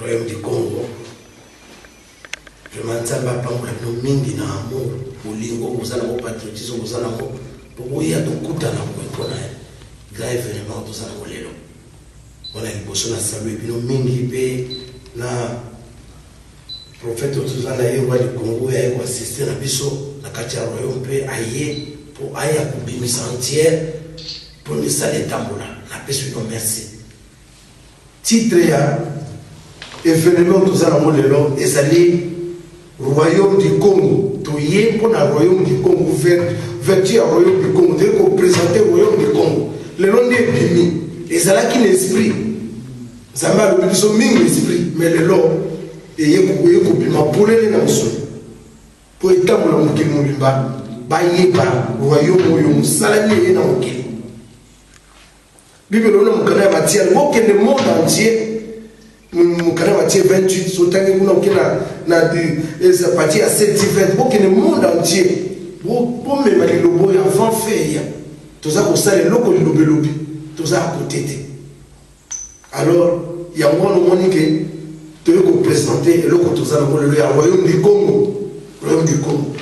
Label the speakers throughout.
Speaker 1: Royaume du Congo. Vraiment Nzambe apambola bino mingi na amour, bolingo boza nango, patriotisme boza nango, po boya tokutana boye mpona grand événement toza nango lelo. Wana liboso na salue bino mingi mpe na prophète oyo toza na ye roi du Congo oyo aye koassiste na biso na kati ya royaume mpe aye mpo aya kobimisa entière mpo misala etambola. Napesi bino merci. Titre ya evenement toza nango lelo ezali Royaume du Congo. Toye mpo na Royaume du Congo, vertu ya Royaume du Congo, toye ko presenter Royaume du Congo. Lelo nde ebimi, ezalaki na esprit. Nzambe alobi biso mingi esprit, mais lelo eye kobima polele na mosuni mpo etambola mokili mobimba, bayeba royaume oyo mosala nini eye na mokili. Bible elobi na mokanda ya Matthieu, bokende monde entier, mokanda ya Matthieu 28, sotangi kuna oke na na eza partie ya 7 20, bokende monde entier, bomema liloba oyo avant fait ya toza kosala eloko liloba elobi, toza à côté te. Alors yango wana omoni ke toye ko présenter eloko toza nango lelo ya royaume du Congo, royaume du Congo.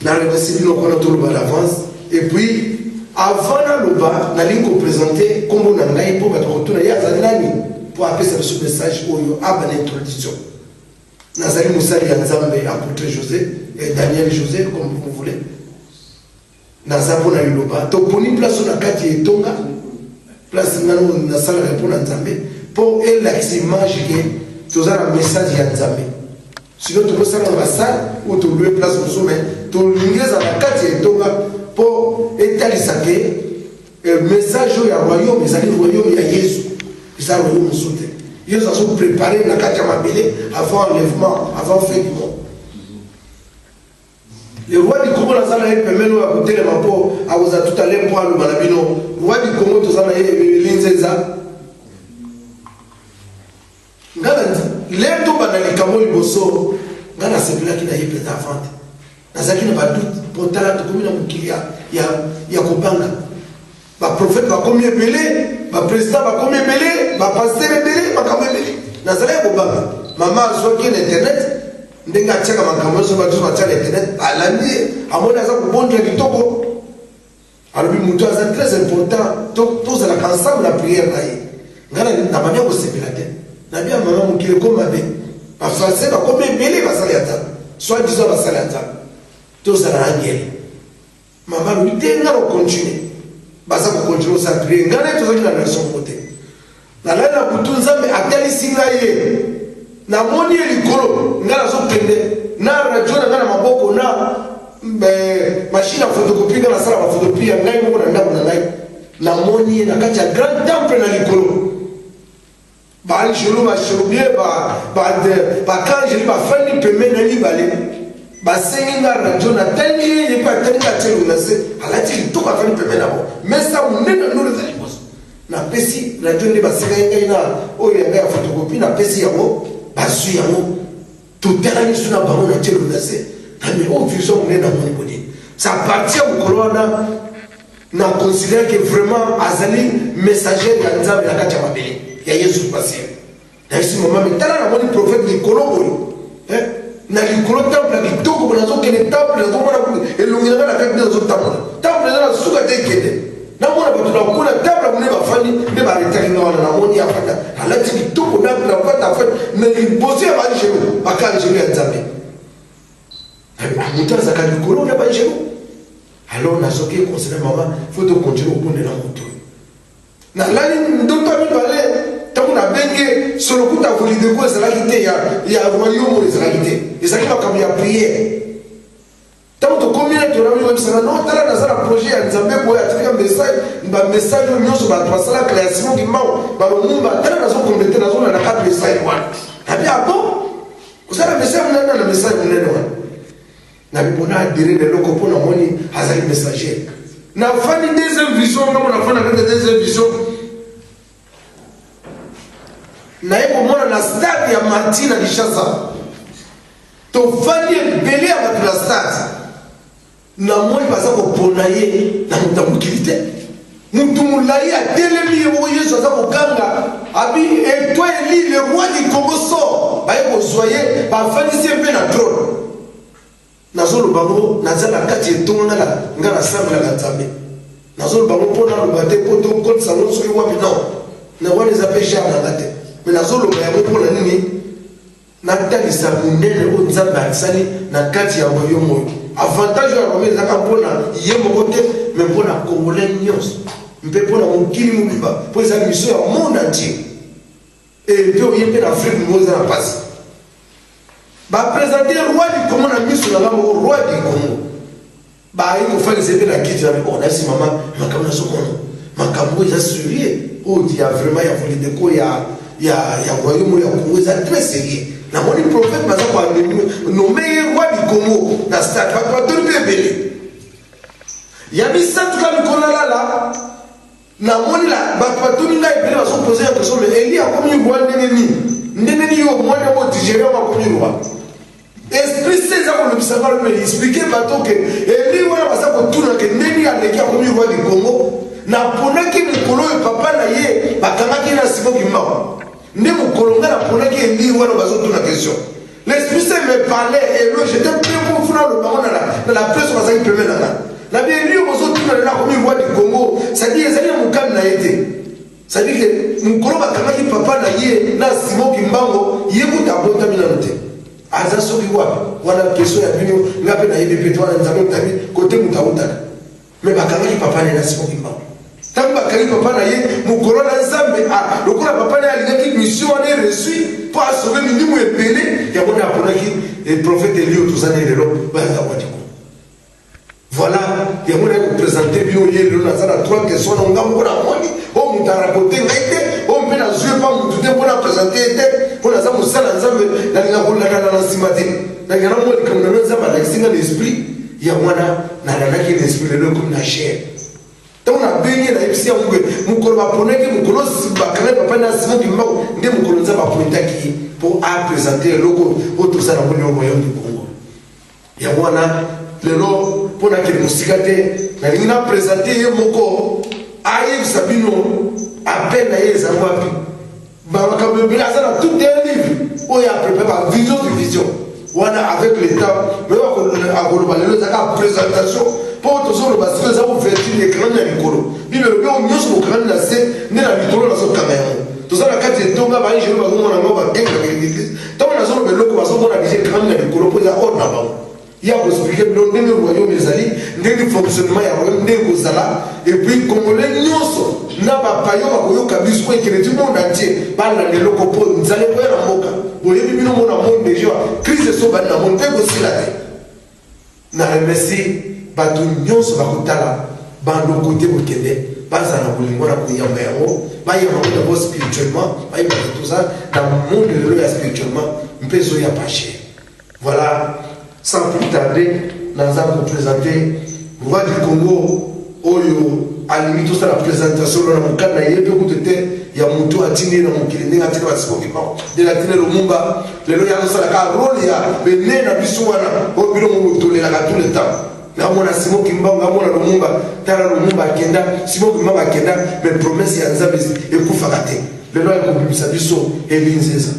Speaker 1: Na remercie bino mpona toloba d'avance et puis avant naloba nalingi kopresente nkombo na ngai mpo bato bakotuna ye azali nani mpo apesa biso message oyo aba na introduction. Nazali mosali ya Nzambe, apôtre José et Daniel José comme vous voulez. Naza mpo na liloba. Toponi place oyo na kati ya etonga, place nga nasalaka mpo na Nzambe, mpo elakisa image ke toza na message ya Nzambe. Sinon tokosala na basale ou tolue place mosusu, mais tolingi ezala na kati ya etonga mpo etalisa ke message oyo ya royaume ezali royaume ya Yesu, eza royaume mosusu te. Yesu azo prepare na kati ya mabele avant enlèvement, avant fin du monde. Le roi du Congo naza na ye pembeni oyo akotelema mpo akozala tout à l'heure mpo aloba na bino. Roi du Congo toza na ye Eli Nzenza. Nga na lere tobanda likambo liboso nga nasepelaki na ye mpenza avant te. Nazalaki na badoute mpo tala tokomi na mokili ya, ya, ya kobanga. Ba prophète bakomi ebele, ba president bakomi ebele, ba pasteur ebele, makambo ebele. Nazalaki kobanga. Mama azwaki na internet ndenge atiaka makambo nyonso bato batia na internet, alandi ye, amoni aza kobondela kitoko, alobi moto aza très important, tozalaka ensemble na prière na ye. Ngai nabandi kosepela te, nabi ya mama mokili ekomi mabe, bafrançais bakomi ebele, basali ya Nzambe, soit disant basali ya Nzambe, tozala na ngele. Mama alobi te nga na continue, baza ko continue kosala prière, nga na ye tozalaki na relation moko te. Nalali na butu, Nzambe atalisi ngai ye, namoni ye likolo, nga nazokende na radio na ngai na maboko na machine ya photocopie, nga nasala ba photocopie ya ngai moko na ndako na ngai, namoni ye na kati ya grand temple na likolo. Ba angelo, ba cherubien, ba ba bafandi pembeni na mibale, basengi nga radio, natali ye, ye mpe atali nga, atie elongi na se, alati kitoko, afandi pembeni na bango, mesa monene nolo eza liboso. Napesi radio nde basengaki ngai na oyo ya ngai ya photocopie, napesi yango, bazwi yango, totalani so na bango, natie elongi na se, nami oyo vision monene namoni boni. Ça partir ya mokolo wana na considère que vraiment azali messager ya Nzambe na kati ya mabele ya Yesu Masiya. Nayebisi mama, me tala namoni prophète likolo oyo, eh? Na likolo temple ya kitoko boye, nazokende temple, nazomona elongi na ngai na kati nde nazotambola. Temple eza na suka te, ekende namona bato na kuna temple ya monene bafandi nde baretaki nga wana. Namoni afanda alati kitoko na cravate, afandi na liboso ya baangelo, baka angelo ya Nzambe. Moto azalaka likolo na baangelo. Alors nazoki conseiller mama, faut to continuer kobondela moto oyo. Nalali ndoto ya mibale, ntango nabenge solokuta volideko ezalaki te ya, ya royaume oyo ezalaki te, ezalaki makambo ya prière. Ntango tokomi na tolami oyebisaka no, tala naza na projet ya Nzambe boye, atikaka message, bamessage oyo nyonso bato basala ya Simon Kimbangu, balomumba, tala nazokomplete, nazolanda kaka message wana. Nabi ah bon, ozala message monene na message monene wana. Nabi bona adere na eloko mpo namoni azali messager. Nafandi deuxième vision, ngambo nafandi na kati ya deuxième vision, naye komona na stade ya Martyrs na Kinshasa, tofandi ebele ya bato na stade, namoni baza kopona ye na moto ya mokili te, motu molai atelemi ye moko, Yesu aza koganga abi. kozwa ye, bafandisi ye mpe na trone. Nazoloba ngo naza na kati etonga nga na nga nasambelaka Nzambe. Nazoloba ngo mpo naloba te mpo tokotisa ngo soki wapi non. Na wana eza mpe genre na nga te. Mais nazoloba yango mpo na nini? Natalisa monene oyo Nzambe asali na kati ya royaume oyo. Avantage oyo ya royaume ezaka mpo na ye moko te, mais mpo na Congolais nyonso mpe mpo na mokili mobimba, mpo eza mission ya monde entier. Et mpe oye mpe na Afrique moko eza na pasi. Ba presenter roi du Congo na miso na nga moko roi du Congo. Baye kofandisa ye mpe na kiti na oh nayebisi mama makambo nazomona makambo oyo eza sérieux oyo ya vraiment ya volideko ya ya ya royaume ya Congo eza très sérieux. Namoni prophète baza ko nommer ye roi du Congo na stade bato batoli mpe ebele. Ya misato ka mikolo nalala Namoni la bato batuni ngai ebele bazo poser ya question mais Elie akomi roi ndenge nini? Ndenge nini yo omoni yango digere yango akomi roi? Esprit saint eza kolobisa ngai lobi expliquer bato ke Elie wana baza kotuna ke ndenge nini aleki akomi roi du Congo? Naponaki mokolo oyo papa na ye bakangaki ye na Simon Kimbangu nde mokolo ngai naponaki Elie wana bazotuna question. L'esprit saint me parlait et lui j'étais prêt pour funa loba ngo na la na la presse bazaki pembeni na nga. Na bien lui bozo tuna lelo akomi roi du Congo, c'est-à-dire ezali na mokano na ye te. C'est-à-dire que mokolo bakangaki papa na ye na Simon Kimbango, ye kutu abotami nanu te. Aza soki wapi? Wana question ya bino nga pe nayebi pe te wana Nzambe moto ayebi kote moto awutaka. Mais bakangaki papa na ye na Simon Kimbangu. Tango bakangi papa na ye, mokolo na Nzambe a lokola papa na ye alingaki mission wana eresui mpo asauve milimo ebele, yango nde aponaki eh, prophète Elio toza na ye lelo oyo aza roi du Congo. Voilà, yango naye kopresente bino ye lelo. Naza na trois questions na nga moko namoni oyo moto arapote ngai te, oyo mpe nazwi epa motu te mpo na presente ye te, mpo naza mosala Nzambe, nalinga kolandana na nsima te, nalinga namona likambo na Nzambe alakisi nga na esprit. Yango wana nalandaki na esprit, lelo ekomi na chair. Ntango nabengi ye, nayebisi yango ke mokolo baponaki, mokolo bakangaki papa na Simon Kimbangu, nde mokolo Nzambe apointaki ye mpo apresente eloko oyo toza nango lelo, royaume du Congo. Yango wana lelo mpo nakende mosika te, nalingi na presente ye moko ayebisa bino appel na ye eza wapi. Makambo ebele aza na tout un livre oyo aprepare ba vision du vision wana avec le temps, mais akoloba lelo ezaka présentation mpo tozoloba sikoyo eza ouverture ekangami na likolo. Bible elobi oyo nyonso bokangami na se nde na likolo nazokanga yango. Toza na kati etonga baangelo bazomona yango bakengaka eglise. Ntango nazoloba eloko bazomona deja ekangami na likolo mpo eza ordre na bango. Ye ako expliquer bino ndenge royaume ezali, ndenge fonctionnement ya royaume ndenge ekozala, et puis congolais nyonso na ba payo bakoyoka biso po ekende ti monde entier balanda eloko po nzala ekoya na mboka. Boyebi bino mona monde deja crise esi obandi na monde pe ekosila te. Na remercie bato nyonso bakotala bando kote bokende bazala na bolingo na koyamba yango, bayamba yango d'abord spirituellement, bayeba ke toza na monde lelo ya spirituellement mpe ezoya pas cher. Voilà, sans plus tarder, naza ko présenter roi du Congo oyo alingi tosala présentation na mokanda ye mpe kutu te ya motu atindi ye na mokili ndenge atindi basiko kimbangu, ndenge atindi Lumumba. Lelo ye azosala kaka role ya bene na biso wana oyo bino motolelaka tout le temps. Ngamona Simon Kimbangu, ngamona Lumumba. Tala Lumumba akenda, Simon Kimbangu akenda, mais promesse ya Nzambe ekufaka te. Lelo aye kobimisa biso Elie Nzeza.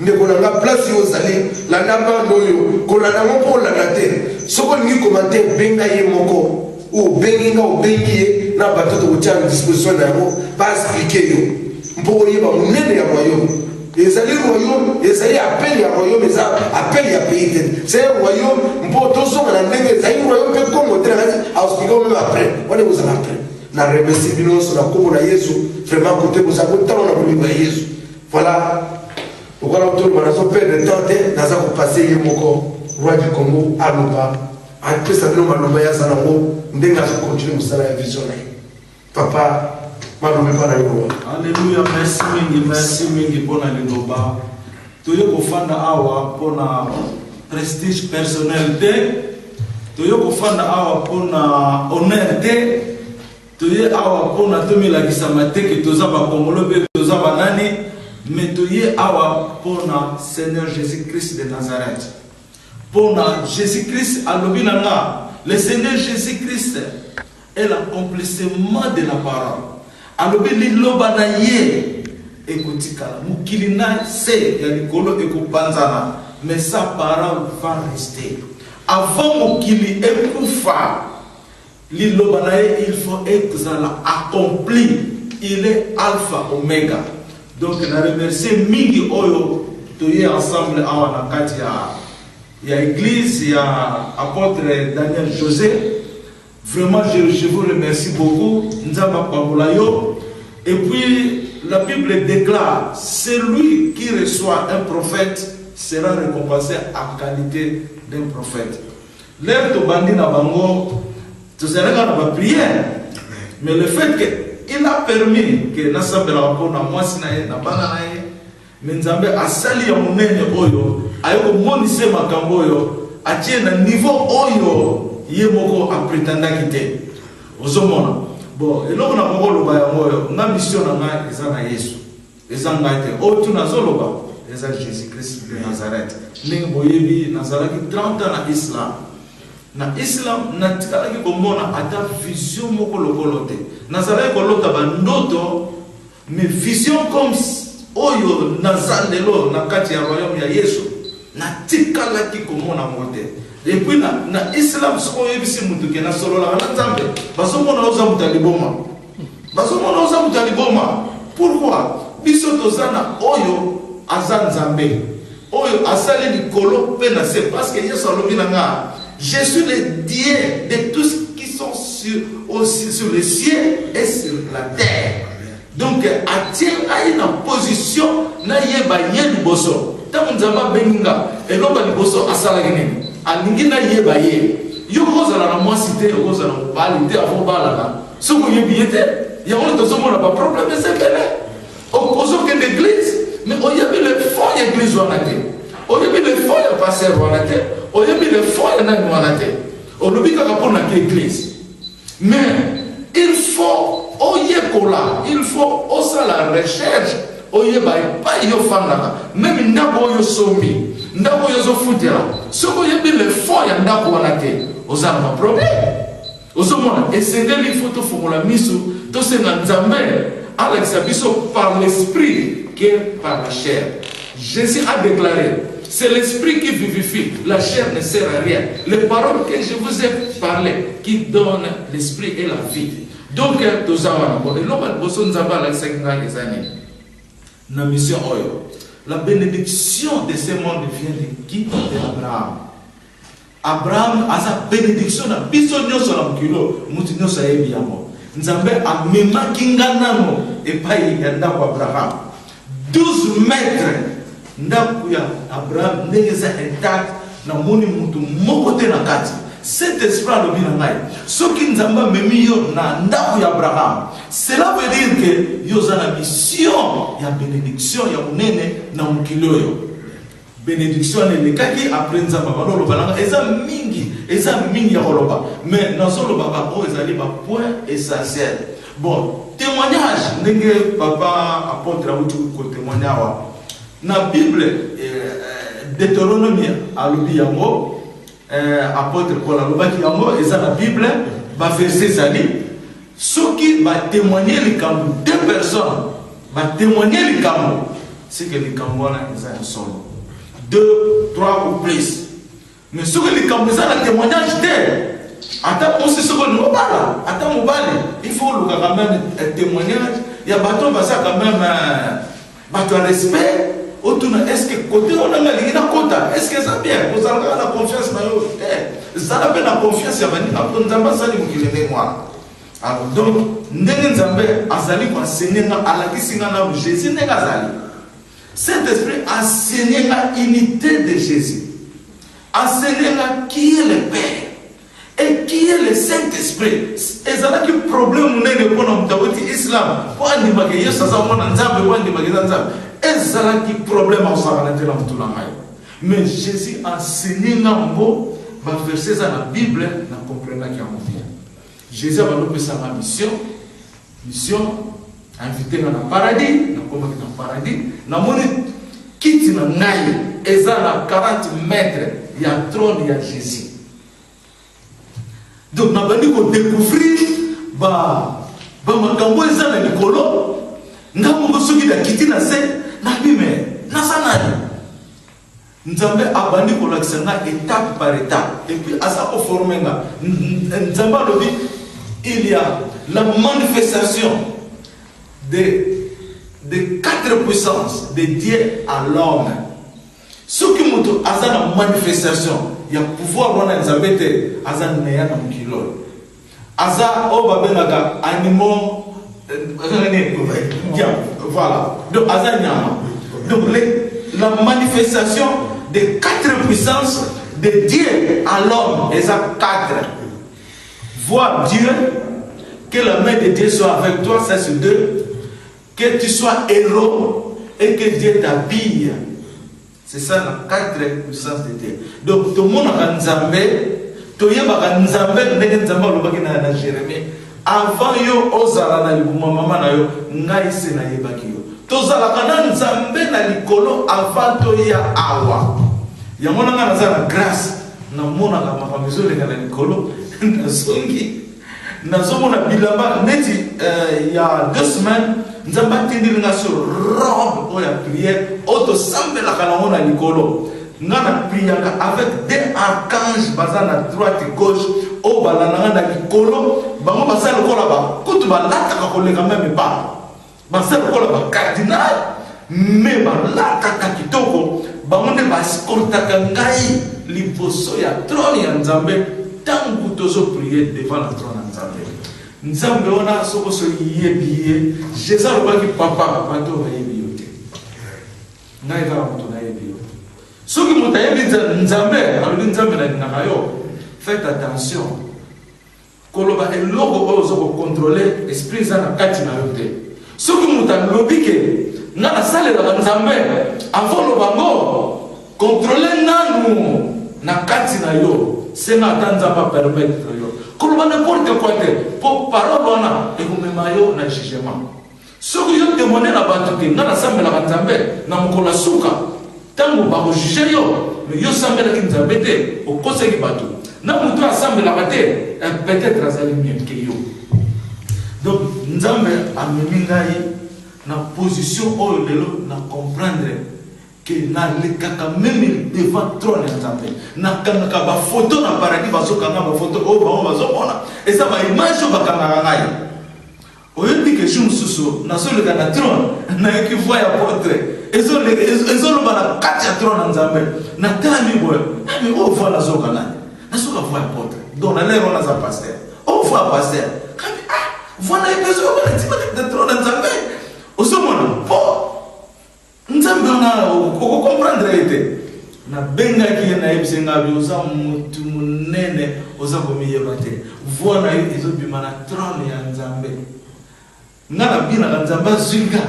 Speaker 1: Ndeko na nga, place yo ozali, landa bande oyo, kolanda yango mpo olanda te. Soki olingi commentaire, benga ye moko ou obengi nga, obengi ye na bato tokotia na disposition na yango ba expliquer yo mpo oyeba monene ya royaume. Ezali royaume, ezali appel ya royaume, eza appel ya pays te. C'est un royaume mpo tozonga na ndenge ezali royaume mpe Congo te na kati, aexpliquer même après. Wana ekozala après. Na remercie bino nyonso na kombo na Yesu, vraiment kote boza kotanga na bolingo ya Yesu. Voilà, lokola toloba nazo perdre temps te, naza kopase ye moko roi du Congo aloba, apesa bino maloba ye aza nango ndenge azo continue mosala ya vision na ye. Papa, maloba epa na yo roi.
Speaker 2: Alléluia, merci mingi, merci mingi mpona liloba. Toye kofanda awa mpona prestige personnel te, toye kofanda awa mpona honneur te, toye awa mpona tomilakisama te ke toza bakongolo mpe toza banani, mais toye awa mpona Seigneur Jésus-Christ de Nazareth. Mpona Jésus-Christ alobi na nga, le Seigneur Jésus-Christ est l'accomplissement de la parole. Alobi liloba na ye ekotikala, mokili na se ya likolo ekopanzana. Mais sa parole va rester. Avant mokili ekufa, liloba na ye il faut ezala accompli. Il est Alpha Omega. Donc na remercier mingi oyo toye ensemble awa na kati ya église ya apôtre Daniel José. Vraiment je vous remercie beaucoup. Nzambe apambola yo. Et puis la Bible déclare, celui qui reçoit un prophète sera récompensé en qualité d'un prophète. L'air tobandi na bango tozalaka na ba prière, mais le fait que il a permis que nasambelaka mpona mwasi na ye na bana na ye, mais Nzambe asali ya monene oyo aye komonisa makambo oyo atie na niveau oyo ye moko aprétendaki te. Ozomona bon, eloko na koloba yango oyo, nga mission na ngai eza na Yesu, eza ngai te. Oyo tu nazoloba eza Jésus Christ de Nazareth. Ndenge boyebi, nazalaki 30 ans na islam. Na islam natikalaki komona ata vision moko lokolo te. Nazalaki kolota bandoto, mais vision comme oyo naza lelo na kati ya royaume ya Yesu, natikalaki komona yango te. Et puis na islam, soki oyebisi motu ke nasololaka na Nzambe, bazomona oza moto ya liboma, bazomona oza moto ya liboma. Pourquoi? Biso toza na oyo aza Nzambe oyo asali likolo mpe na se, parce que Yesu alobi na nga: "Je suis le Dieu de tous qui sont aussi sur le ciel et sur la terre." Donc atie ngai na position nayeba ye liboso. Ntango Nzambe abengi nga, eloko ya liboso asalaki nini? Alingi nayeba ye. Yo kozala na mwasi te, okozala na mobali te avant obalana soki oyebi ye te. Yango tozomona baproblème eza ebele. Ozokende église, mais oyebi le fond ya église wana te, oyebi le fond ya pasteur wana te, oyebi le fond ya nani wana te. Olobi kaka mpona ke église, mais il faut oyekola, il faut osala recherche, oyeba epai yo ofandaka. Même ndako oyo osombi, ndako oyo ozofutela, soki oyebi le fond ya ndako wana te, oza na baproblème. Ozomona, esengeli faut tofongola miso, tosenga Nzambe alakisa biso par l'esprit que par la chair. Jésus a déclaré: "C'est l'esprit qui vivifie, la chair ne sert à rien. Les paroles que je vous ai parlé qui donnent l'esprit et la vie." Donc toza wana. Bon, eloko ya liboso Nzambe alakisaki ngai eza nini na mission oyo? La bénédiction de ce monde vient de qui? De Abraham. Abraham aza bénédiction na biso nyonso na mokili oyo. Motu nyonso ayebi yango. Nzambe amemaki nga nano epai ya ndako Abraham, 12 mètre ndako ya Abraham ndenge eza intact, namoni motu moko te na kati. Saint Esprit alobi na ngai: soki Nzambe amemi yo na ndako ya Abraham, cela veut dire que yo oza na mission ya bénédiction ya monene na mokili oyo. Bénédiction wana elekaki après. Nzambe baloloba nanga eza mingi, eza mingi ya koloba, mais nazoloba baoyo ezali bapoint essentiel. Bon, témoignage, ndenge papa apôtre awuti kotémoigne awa na Bible, Deutéronome alobi yango, apôtre Paul alobaki yango, eza na Bible, baverset ezali: soki batémoigne likambo, deux personnes batémoigne likambo, c'est que likambo wana eza ya solo. Deux, trois ou plus. Mais soki likambo eza na témoignage te, ata mwasi soki olingi obala, ata mobali, il faut oluka quand même témoignage ya bato baza quand même bato ya respect. Otuna: est ce que côté wana nga alingi nakota, est ce que eza bien? Kozala kaka na confiance na yo te, zala mpe na confiance ya baninga, mpo Nzambe asali mokili ndenge wana. Alors donc, ndenge Nzambe azali koenseigner nga, alakisi nga nano Jésus ndenge azali. Saint Esprit enseigne nga unité de Jésus, enseigne nga qui est le Père et qui est le Saint-Esprit. Ezalaki problème monene mpona moto akoti islam mpo andimaka Yesu aza mwana Nzambe, mpo andimaka eza Nzambe. Ezalaki problème akosaka te na motu na ngai. Mais Jésus enseigne nga ngo, baverset eza na Bible, na comprenaki yango bien. Jésus abandi opesanga mission. Mission, invité nga na paradis. Nakomaki na paradis, namoni kiti na ngai eza na 40 mètre ya trône ya Jésus. Donc nabandi kodécouvrir bamakambo eza na likolo. Nga moko soki nakiti na se, nabi: me naza nani? Nzambe abandi kolakisa nga étape par étape et puis aza koforme nga. Nzambe alobi il y a la manifestation de quatre puissances de Dieu à l'homme. Soki moto aza na manifestation ya pouvoir wana ya Nzambe te, aza neya na mokili oyo. Aza oyo babengaka animaux voilà. Donc aza nyama. Donc la manifestation de quatre puissances de Dieu à l'homme, eza quatre. Voir Dieu, que la main de Dieu soit avec toi, ça c'est deux. Que tu sois héros et que Dieu t'habille. C'est ça la quatre puissance de Dieu. Donc tout le monde a Nzambe, toyebaka Nzambe ndenge Nzambe alobaki na Jérémie. Avant yo ozala na libuma mama na yo, ngai se nayebaki yo. Tozalaka na Nzambe na likolo avant toya awa. Yango na ngai naza na grâce, namonaka makambo ezoleka na likolo, nazongi nazomona bilamba neti ya 2 semaines. Nzambe atindeli nga so robe oyo ya prière oyo tosambelaka nango na likolo. Nga na priaka avec deux archanges, baza na droite, gauche, oyo balandanga na likolo. Bango baza lokola bakutu balataka koleka même ba baza lokola bacardinal, mais balataka kitoko. Bango nde baescortaka ngai liboso ya trône ya Nzambe ntango tozoprie devant la trône ya Nzambe. Nzambe wana, soko so yebi ye, Jésus alobaki: "Papa, bato oyo bayebi yo te, ngai kaka moto nayebi yo." Soki moto ayebi Nzambe, alobi: "Nzambe, nalingaka yo." Faites attention koloba eloko oyo oza kocontrôle esprit eza na kati na yo te. Soki moto alobi ke nga nasalelaka Nzambe, avant oloba ngo, contrôle nanu na kati na yo, senga ata Nzambe apermettre yo koloba n'importe quoi te, mpo parole wana ekomema yo na jugement. Soki yo témoigne na bato ke nga nasambelaka Nzambe, na mokolo ya suka ntango bakojuge yo, mais yo osambelaki Nzambe te, okosaki bato. Na moto asambelaka te, peut-être azali mieux que yo. Donc Nzambe amemi ngai na position oyo lelo na comprendre ke nalekaka même devant trône ya Nzambe, nakangaka bafoto na paradis. Bazokanga bafoto oyo bango bazomona, eza baimage oyo bakangaka ngai. Oyebi ke jour mosusu nazoleka na trône, nayoki voix ya apôtre ezoloba na kati ya trône ya Nzambe. Natalami boye, ami oyo voix nazoka nani? Nazoka voix ya apôtre. Donc na lere wana aza pasteur, oyo voix ya pasteur kami, ah, voix na ye mpe ezoyoka na ntima na trône ya Nzambe. Ozomona mpo Nzambe wana okocomprendre ye te. Nabengaki ye, nayebisi nga bi oza motu monene, oza komiyeba te. Voix na yo ezobima na trône ya Nzambe. Nga nabinaka, Nzambe azwi nga,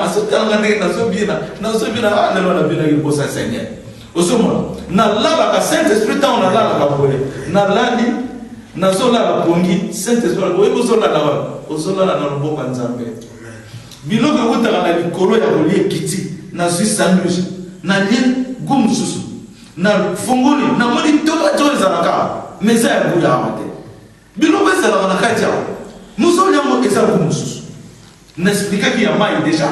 Speaker 2: azotalanga ndenge nazobina, nazobina. Ah, lelo nabinaki liboso ya Seigneur. Ozomona nalalaka, Saint Esprit, ntango nalalaka boye, nalali, nazolala pongi, Saint Esprit oyebi ozolala wana, ozolala na loboko ya Nzambe. Biloko ekutaka na likolo ya kolia ekiti, nazwi sandwich, nalie, gu mosusu nafungoli, namoni tomate oyo ezalaka, mais eza ya goût ya awa te. Biloko ezalaka na kati awa, mozoli yango eza goût mosusu. Naexplikaki ya mai déjà.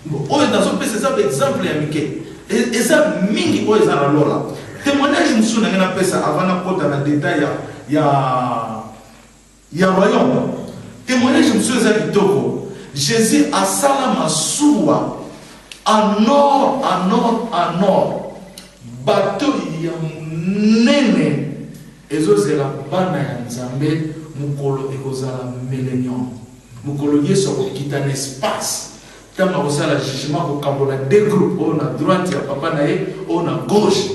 Speaker 2: Bon, oyo nazopesa eza baexemple ya mike. Eza mingi oyo eza na lola. Témoignage mosusu nange napesa avant nakota na détail ya royaume, témoignage mosusu eza kitoko. Jésus asala masuwa en or, en or, en or. Bato ya monene ezozela bana ya Nzambe. Mokolo ekozala millénium, mokolo Yesu akokita na espace, ntango akosala jugement, kokambola deux groupes, oyo na droite ya papa na ye, oyo na gauche.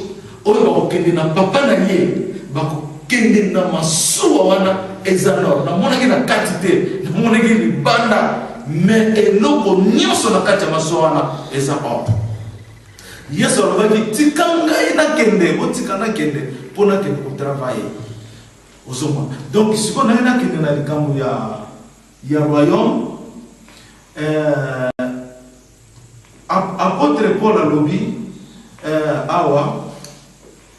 Speaker 2: Oyo bakokende na papa na ye bakokende na masuwa wana eza nord. Namonaki na kati te, namonaki libanda, mais eloko nyonso na kati ya masuwa wana eza or. Yesu alobaki: "Tika ngai nakende, botika nakende mpo nakende kotravaille." Ozomona, donc sikoyo nange nakende na likambo ya royaume. Apôtre Paul alobi awa,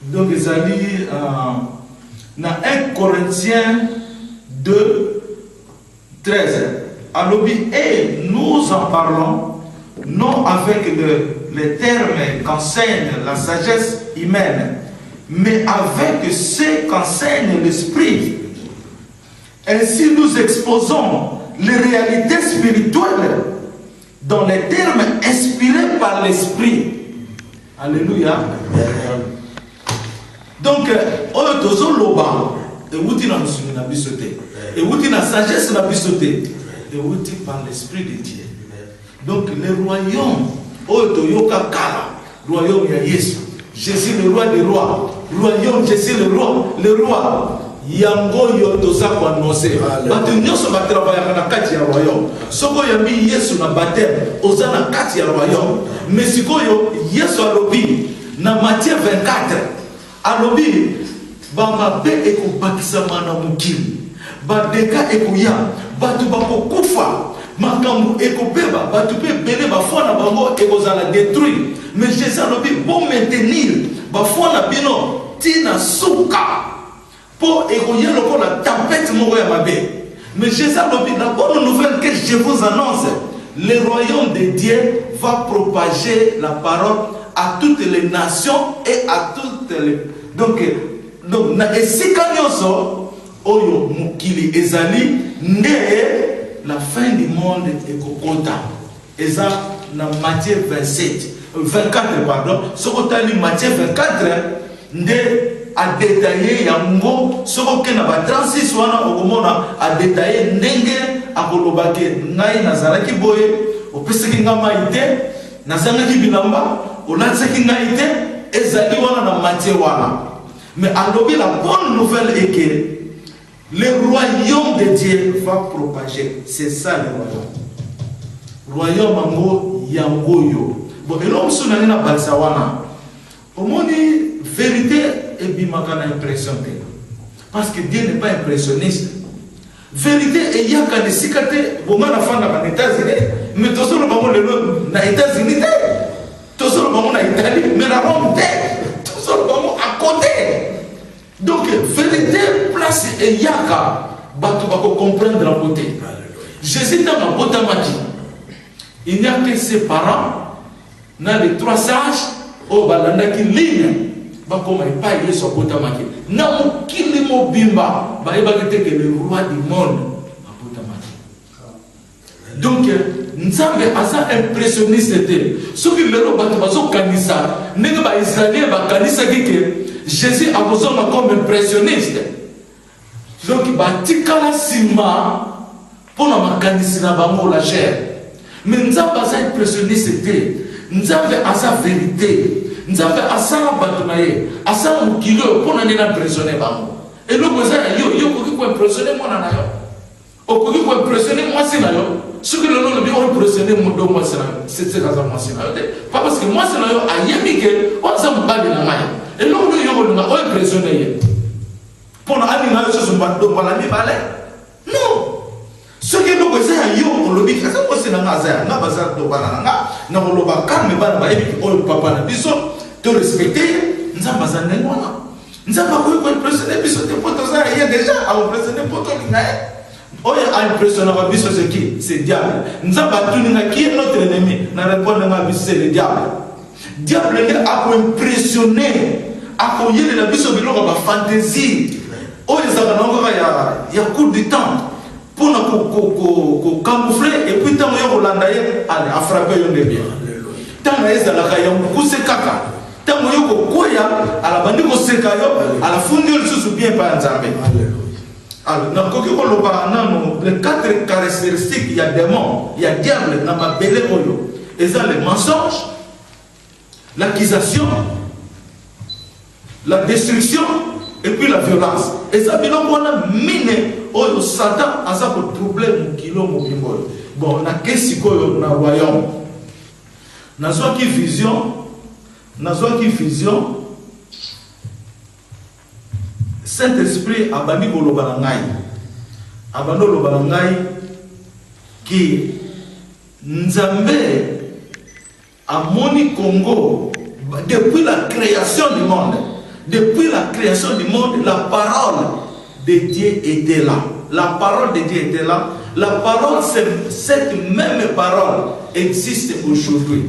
Speaker 2: donc ezali na 1 Corinthiens 2 13, alobi: "Et nous en parlons Non avec les termes qu'enseigne la sagesse humaine, mais avec ce qu'enseigne l'Esprit. Ainsi nous exposons les réalités spirituelles dans les termes inspirés par l'Esprit. Alléluia. Donc, oyo tozoloba ewuti na mosuni na biso te, ewuti na sagesse na biso te, ewuti par l'Esprit de Dieu. Donc le royaume oyo toyoka kala, royaume ya Yesu, Jésus le roi des rois, royaume Jésus le roi, le roi yango oyo toza koannonce. Bato nyonso batravayaka na kati ya royaume. Soki oyambi Yesu na baptême, oza na kati ya royaume. Mais sikoyo Yesu alobi na Matthieu 24, alobi bamabe ekobakisama na mokili, badeka ekoya, bato bakokufa, makambo ekobeba, bato mpe ebele bafoi na bango ekozala détruit. Mais Jésus alobi bomaintenir bafoi na bino ntina suka, mpo ekoya lokola tempête moko ya mabe. Mais Jésus alobi la bonne nouvelle que je vous annonce, le royaume de Dieu va propager la parole à toutes les nations et à toutes les donc na esika nyonso oyo mokili ezali, nde la fin du monde ekokota. Eza na Matthieu 27 24, pardon. Soki otali Matthieu 24 nde adétaillé yango. Soki okende na ba 36 wana, okomona adétaillé ndenge akoloba ke ngai nazalaki boye, opesaki ngai mai te, nazangaki bilamba, olatisaki ngai te. Ezali wana na Matthieu wana. Mais alobi la bonne nouvelle est que le royaume de Dieu va propager. C'est ça le royaume. Royaume yango yango oyo. Bon, eloko mosusu nangi na balisa wana, omoni, vérité ebimaka na impression te, parce que Dieu n'est pas impressionniste. Vérité eyaka na esika te. Bonga nafandaka na États-Unis, mais tozoloba ngo lelo na États-Unis te, tozoloba ngo na Italie, mais na Rome te, tozoloba ngo à côté. Donc vérité, place eyaka, bato bakocomprendre yango te. Jésus, ntango abotamaki, il n'y a que ses parents na les trois sages oyo balandaki ligne bakoma epai Yesu abotamaki. Na mokili mobimba bayebaki te ke le roi du monde abotamaki. Donc Nzambe aza impressionniste te. Soki lelo bato bazokanisa ndenge baisraélien bakanisaki ke Jésus akozonga comme impressionniste, donc batikala nsima mpo na makanisi na bango, la chair. Mais Nzambe aza impressionniste te. Nzambe aza vérité. Nzambe asala bato na ye, asala mokili oyo mpo na nini impressionne bango? Eloko eza ya yo, yo okoki koimpressionne mwana na yo, okoki koimpressionne mwasi na yo. Soki lelo olobi oimpressionne modo mwasi na yo, seseka aza mwasi na yo te, pas parce que mwasi na yo ayebi ke oyo aza mobali na ngai. Eloko nini yo kolinga oimpressionne ye mpona alinga yo susu mbala mibale? Non. Soki eloko eza ya yo, olobi aza mwasi na nga, aza ya nga, baza bana na nga, na koloba calme, bana bayebi oyo papa na biso, to respecte ye. Nzambe aza ndenge wana. Nzambe akoki koimpressionne biso te, mpo toza ya ye déjà. Aimpressionne mpo tolinga ye. Oyo aimpressionnaka biso, c'est qui? C'est diable. Nzambe atuni nga: "Qui est notre ennemi?" Na répondre nga biso: "C'est le diable." Diable nde akoimpressionne, akoyelela biso biloko ya bafantaisie oyo ezalaka nango kaka ya court du temps mpona kocamoufle. Et puis ntango yo kolanda ye, ale afrappe yo nde bien. Ntango ezalaka ya mokuse kaka, ntango yo kokwea, alabandi koseka yo, alafundi yo lisusu bien epai ya Nzambe. Alors nakoki koloba nano les quatre caractéristiques ya démon, ya diable na mabele oyo. Eza le mensonge, l'accusation, la destruction et puis la violence. Eza biloko wana mine oyo Satan aza kotrouble mokili mobimba oyo. Bon, nake sikoyo na royaume. Nazwaki vision, nazwaki vision. Saint Esprit abandi koloba na ngai, abandi koloba na ngai ke Nzambe amoni Congo depuis la création du monde. Depuis la création du monde, la parole de Dieu était là. La parole de Dieu était là. La parole, cette même parole existe aujourd'hui.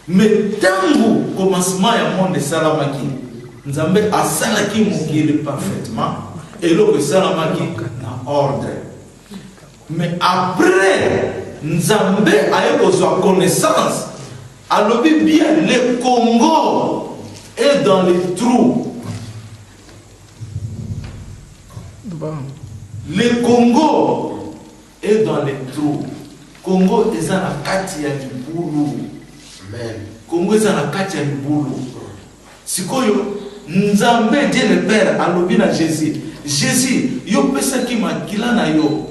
Speaker 2: Mais ntango commencement ya monde esalamaki, Nzambe asalaki mokili parfaitement, eloko esalamaki na ordre. Mais après, Nzambe aye kozwa connaissance, alobi bien le Congo est dans les trous.
Speaker 3: Bon.
Speaker 2: Le Congo est dans les trous. Congo eza na kati ya libulu.
Speaker 1: Amen.
Speaker 2: Congo eza na kati ya libulu. Sikoyo Nzambe Dieu le Père alobi na Jésus, Jésus, yo pesaki makila na yo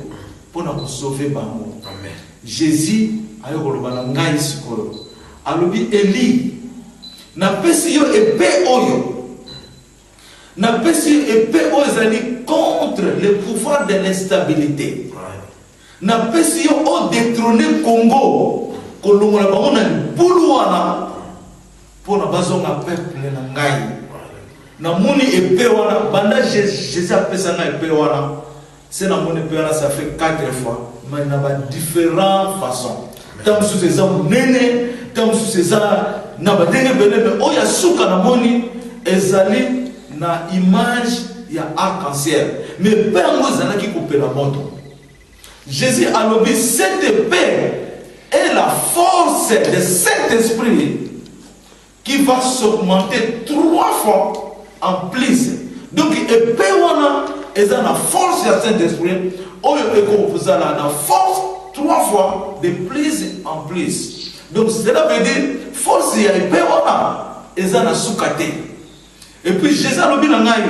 Speaker 2: mpona kosauve bango.
Speaker 1: Amen.
Speaker 2: Jésus ayo koloba na ngai sikoyo, alobi Eli, napesi yo épée oyo, napesi yo épée oyo ezali contre le pouvoir de l'instabilité. Napesi yo odétrône Congo, kolongola bango na libulu wana mpona bazonga peuple na ngai. Namoni épée wana banda Jésus apesa ngai épée wana, se namoni épée wana, ça fait quatre fois, mais na badifférent façon. Ntango mosusu eza monene, ntango mosusu eza na bandenge ebele, mais oyo ya suka namoni ezali na image ya arc-en-ciel, mais mpe yango ezalaki kopela moto. Jésus alobi cette épée est la force de Saint-Esprit qui va s'augmenter trois fois en plus. Donc épée wana eza na force ya Saint-Esprit oyo ekozala na force trois fois de plus en plus. Donc cela veut dire force ya épée wana eza na suka te. Et puis Jésus alobi na ngai,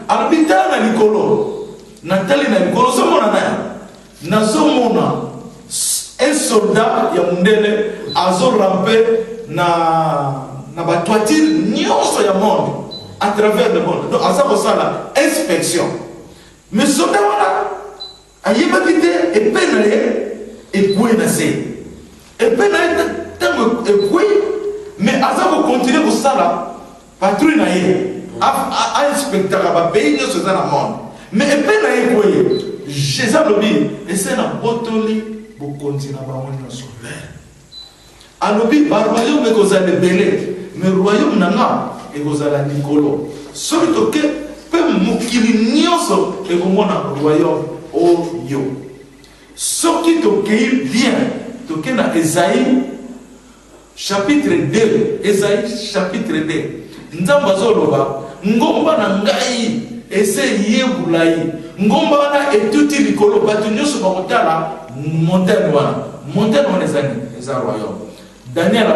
Speaker 2: alobi tala na likolo. Natali na likolo, ozomona nani? Nazomona un soldat ya mondele azorampe na batoiture nyonso ya monde, à travers le monde. Donc aza kosala inspection, mais soldat wana ayebaki te épée na ye ekwei na se. Épée na ye ntango ekwei, mais aza kocontinue kosala patrouille na ye, ainspectaka bapays nyonso eza na monde, mais épée na ye ekwei. Jésus alobi ese na botoli bokonzi na bango nyonso. Alobi baroyaume ekozala ebele, mais royaume na nga ekozala likolo. Soki toke mpe mokili nyonso ekomona royaume oyo. Soki tokei bien, toke na Esaïe chapitre 2, Esaïe chapitre 2, Nzambe azoloba: ngomba na ngai ese yebula ye, ngomba wana etuti likolo, bato nyonso bakotala montagne wana. Montagne wana eza nini? Eza royaume. Daniel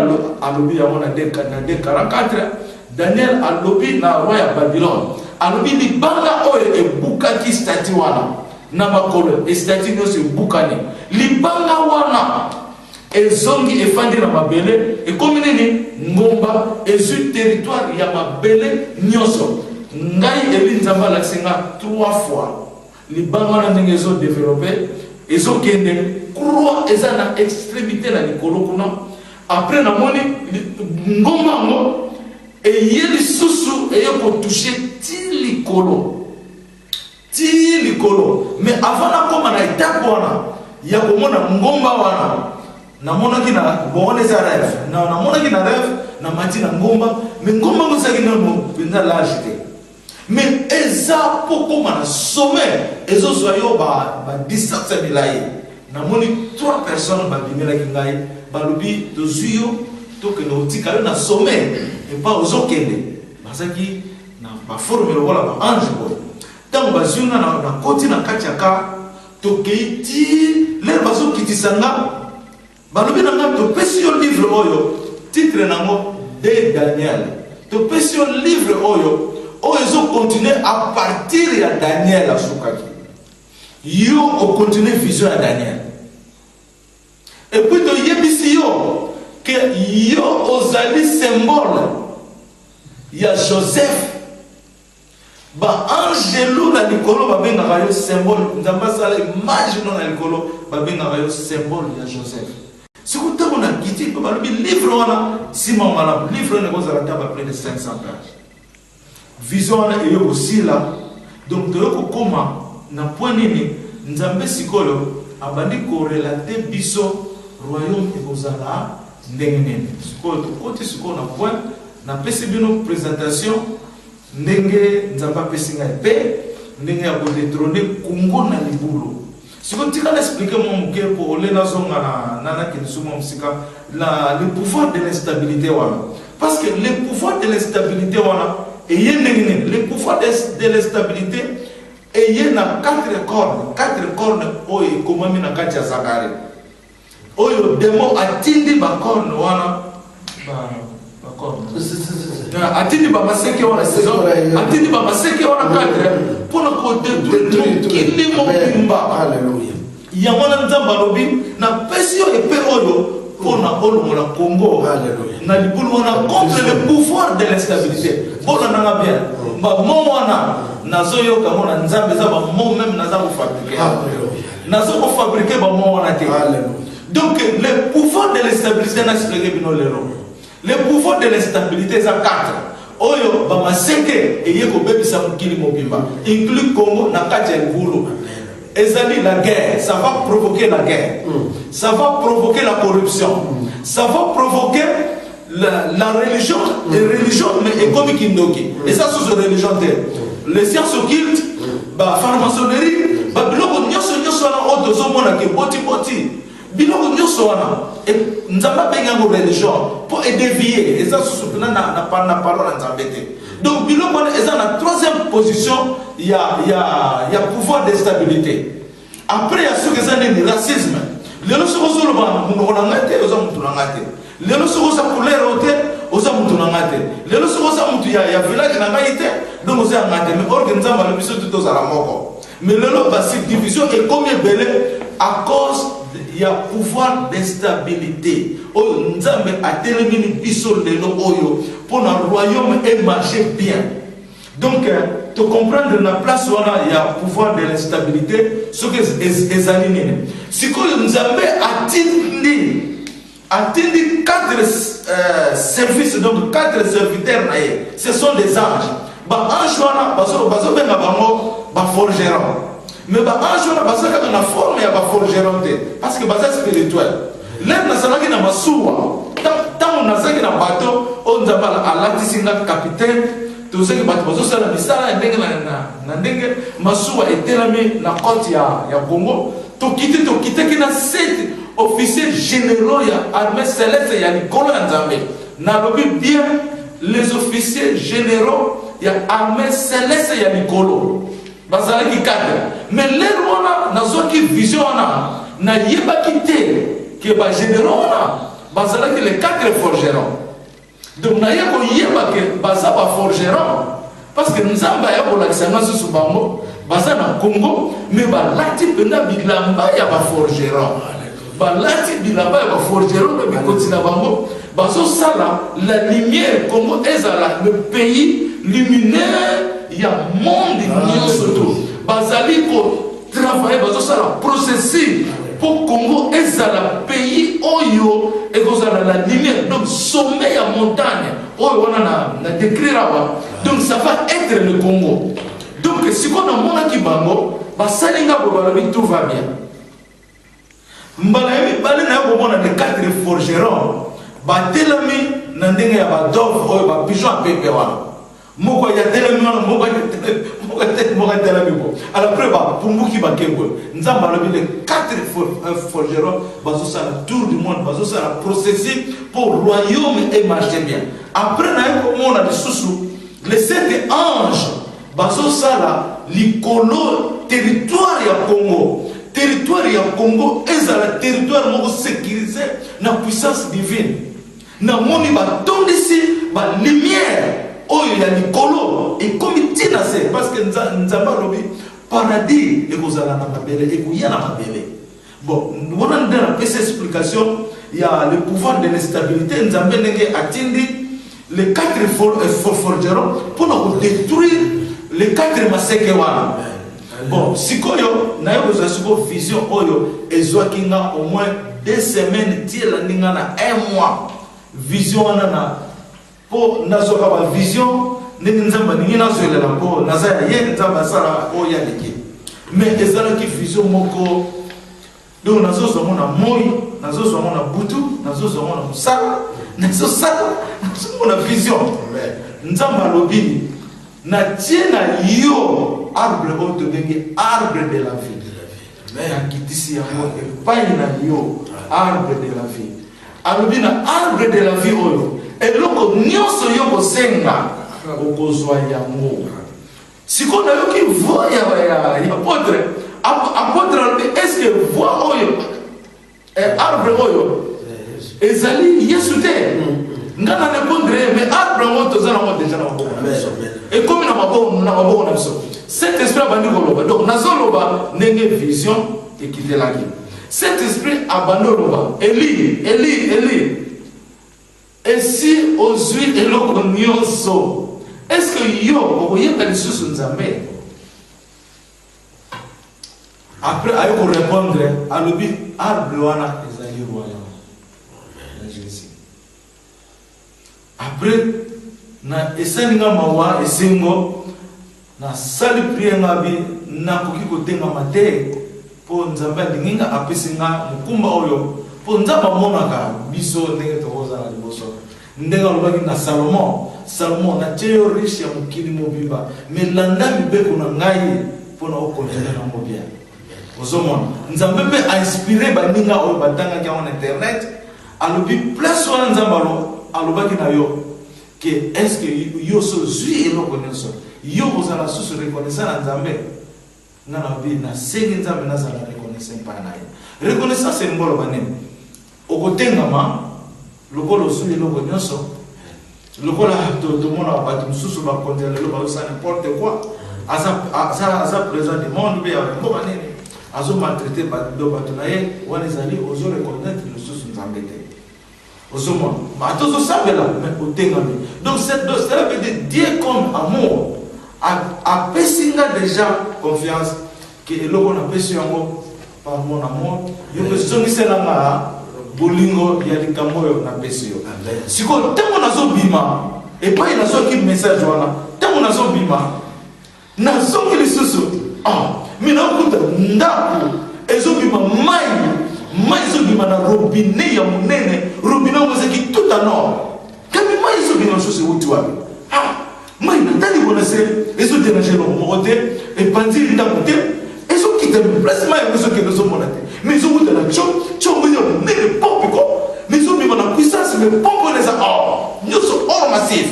Speaker 2: alobi yango na 244. Daniel alobi na roi ya Babylone, alobi libanga oyo ebukaki statue wana na makolo, estatue nyonso ebukani, libanga wana ezongi efandi na mabele, ekomi nini? Ngomba, ezwi territoire ya mabele nyonso. Ngai Eli, Nzambe alakisi nga trois fois libanga wana ndenge ezodéveloppe, ezokende, croix eza na extrémité na likolo kuna. Après namoni ngomba yango eye lisusu, eye kotouche ti likolo, ti likolo. Mais avant nakóma na étape wana ya komona ngomba wana, namonaki na bon, wana eza rêve, namonaki na rêve namati na ngomba, mais ngomba yango ezalaki nano mpenza large te, mais eza mpo kóma na sommet ezozwa yo badistance ya milai. Namoni trois personnes babimelaki ngai, balobi tozwi yo, tokende kotika yo na sommet epa ozokende. Bazalaki na baforme lokola baange boye. Ntango bazwi nga, nakoti na kati ya car, tokei ti lere bazokitisa nga, balobi na nga: topesi yo livre oyo, titre nango de Daniel. Topesi yo livre oyo, oyo ezocontinue à partir ya Daniel asukaki, yo ocontinue vision ya Daniel. Et puis toyebisi yo ke yo ozali symbole ya Joseph. Baangelu na likolo babengaka yo symbole. Nzambe asala image no na likolo, babengaka yo symbole ya Joseph. Soki ntango na kiti mpe balobi livre wana, nsima malamu, livre wana ekozala ta ba près de 500 page. Vision wana eyo kosila, donc toyo kokóma na point nini? Nzambe sikoyo abandi korelater biso royaume ekozala ndenge nini. Sikoyo tokoti sikoyo na point, napesi bino présentation ndenge Nzambe apesi ngai mpe ndenge ya kodétrôner Kongo na libulu. Sikoyo tika na expliquer mwa moke po ole nazonga na nakende so mwa mosika la le pouvoir de l'instabilité wana, parce que le pouvoir de l'instabilité wana eye ndenge nini? Le pouvoir de l'instabilité eye na quatre cornes, quatre cornes oyo ekomami na kati ya Zakari, oyo démon atindi bacorne wana, bacorne, atindi bamaseke wana, atindi bamaseke wana 4 mpona kodétruire mokili mobimba. Yango wana Nzambe alobi: napesi yo épée oyo mpona olongola Congo na libulu wana contre le pouvoir de l'instabilité. Bolandanga bien, bamo wana nazoyoka ngo na Nzambe, eza bamo même naza kofabriquer, naza kofabriquer bamo wana te. Donc le pouvoir de l'instabilité, na expliquer bino lelo, le pouvoir de l'instabilité eza 4 oyo bamaseke eye kobebisa mokili mobimba, inclus Congo, na kati ya libulu. Ezali la guerre, ça va provoquer la guerre, ça va provoquer la corruption, ça va provoquer la religion, religion mais ekomi kindoki, eza susu religion te, les sciences occultes, bafranc-maçonnerie, babiloko nyonso nyonso wana oyo tozomona ke botiboti biloko nyonso wana, Nzambe abengi yango religion mpo edévier, eza susu mpena na parole ya Nzambe te. Donc biloko wana eza na troisième position ya pouvoir d'instabilité. Après ya soki eza nini? Racisme. Lelo soki ozoloba monoko na ngai te, oza motu na ngai te. Lelo soki oza couleur oyo te, oza motu na ngai te. Lelo soki oza motu ya village na ngai te, donc oza ya ngai te. Mais or que Nzambe alobi biso te tozala moko. Mais lelo basubdivision ekomi ebele à cause ya pouvoir d'instabilité oyo Nzambe atelemini biso lelo oyo mpona royaume emarche bien. Donc tocomprendre na place wana ya pouvoir de l'instabilité soki ezali nini. Sikoyo Nzambe atindi quatre services, donc quatre serviteurs na ye, ce sont des anges. Baange wana bazobenga bango baforgeron, mais baange wana baza kaka na forme ya baforgeron te, parce que baza spirituel. Lere nazalaki na masuwa, ntango nazalaki na bato oyo Nzambe alatisi nga capitaine, tozalaki bato bazosala misala ya ndenge na ndenge. Masuwa etelami na côte ya Congo, tokiti, tokitaki na sept officiers généraux ya armée céleste, ya likolo ya Nzambe. Nalobi bien, les officiers généraux ya armée céleste ya likolo bazalaki quatre. Mais lere wana nazwaki vision wana, nayebaki te ke bagénéraux wana bazalaki les quatre forgerons. Donc naye koyeba ke baza baforgeron parce que Nzambe aya kolakisa nga susu bango baza na Congo, mais balati mpenza bilamba ya baforgeron, balati bilamba ya baforgeron na bikoti na bango, bazosala la lumière. Congo ezala le pays luminaire ya monde nyonso. To bazali kotravailler, bazosala processus mpo Congo ezala pays oyo ekozala la lumière, donc sommet ya montagne oyo wana na décrire awa. Donc ça va être le Congo. Donc sikoyo namonaki bango basali nga boye, balobi: tout va bien. Mbala ya mibale na yo komona les quatre forgerons batelami na ndenge ya badove oyo, bapigeon ya pepe wana, moko atelemi wana, moko atelami bo. Alors après bapumbuki bakebwe. Nzambe alobi les quatre forgerons bazosala tour du monde, bazosala processus pour royaume emarche bien. Après naye komona lisusu les sept anges bazosala likolo territoire ya Congo. Territoire ya Congo ezala territoire moko sécurisé na puissance divine. Namoni batondisi balumière oyo ya likolo ekomi ntina se, parce que Nzambe alobi paradis ekozala na mabele, ekoya na mabele. Bon, wana nde napesi explication ya le pouvoir de l'instabilité, Nzambe ndenge atindi les quatre forgerons mpona kodétruire les quatre maseke wana. Bon, sikoyo naye kozwa sikoyo vision oyo ezwaki nga au moins 2 semaines, ti elandi nga na un mois. Vision wana na mpo nazwaka bavision ndenge Nzambe alingi nazwelela, mpo naza ya ye, Nzambe asala oyo aleki. Mais ezalaki vision moko. Donc nazozwa yango na moi, nazozwa yango na butu, nazozwa yango na mosala, nazosala, nazomona vision. Nzambe alobi natie na yo arbre oyo tobengi arbre de la vie. Nakitisi yango epai na yo, arbre de la vie. Alobi na arbre de la vie oyo eloko nyonso yo kosenga okozwa yango. Sikoyo nayoki voix ya, ya, ya apotre. Apotre alobi est ce que voix oyo eh, arbre oyo ezali Yesu te? Nga na répondre ye, mais arbre yango toza nango deja na maboko na biso, ekomi na maboko na maboko na biso. Saint Esprit abandi koloba, donc nazoloba ndenge vision ekitelaki. Saint Esprit abandi oloba, Eli, Eli, Eli, Esi ozui eloko nionso, est ce que yo okoyeba lisusu Nzambe? Après aye ko repondre, alobi arbre wana ezali royaume ya Jesus. Après na esali nga mawa esengo, nasali prière nga bi nakoki kotengama te po Nzambe alingi nga apesi nga mokumba oyo po Nzambe amonaka biso ndenge tokozala liboso ndenge alobaki na Salomon, Salomon natie yo riche ya mokili mobimba mais landa mibeko na ngai pona o continuer nango bien. Ozomona Nzambe pe a inspire baninga oyo batangaki yango na internet, alobi place wana Nzambe alobaki na yo que est ce que yo osi ozui eloko nionso yo okozala susu reconnaissant na Nzambe? Nga nalobi nasengi Nzambe nazala reconnaissant epai na ye. Reconnaissance elingi koloba nini? Okotengama lokola ozui eloko nionso, lokola tomonaka bato mosusu bakonzi ya lelo bazosala n'importe quoi, aza, aza, aza president du monde mpe ya mboka nini azo maltraite bato na ye, wana ezali ozo reconnaître lisusu Nzambe te. Ozomona ata ozosambela mais otengami. Donc cela veut dire Dieu comme amour apesi nga déjà confiance que eloko napesi yango par mon amour, yo mpe zongisela nga bolingo ya likambo oyo napesi yo. Sikoyo ntango nazobima epai nazwaki message wana, ntango nazobima Nazongi lisusu ah, mais nakuta ndako ezobima mai, mai ezobima na robinet ya monene, robinet yango ezalaki tout en or, kasi mai ezobima lisusu ewuti wapi? Ah, mai natali bona se ezoderange eloko moko te, epanzi ndako te, ezokita place mai yango ezokende ozomona te, mais ezowuta na tio tio yango ya monene pompe ko, mais ezobima na puissance, mais pompe wana eza or, nyonso or massif.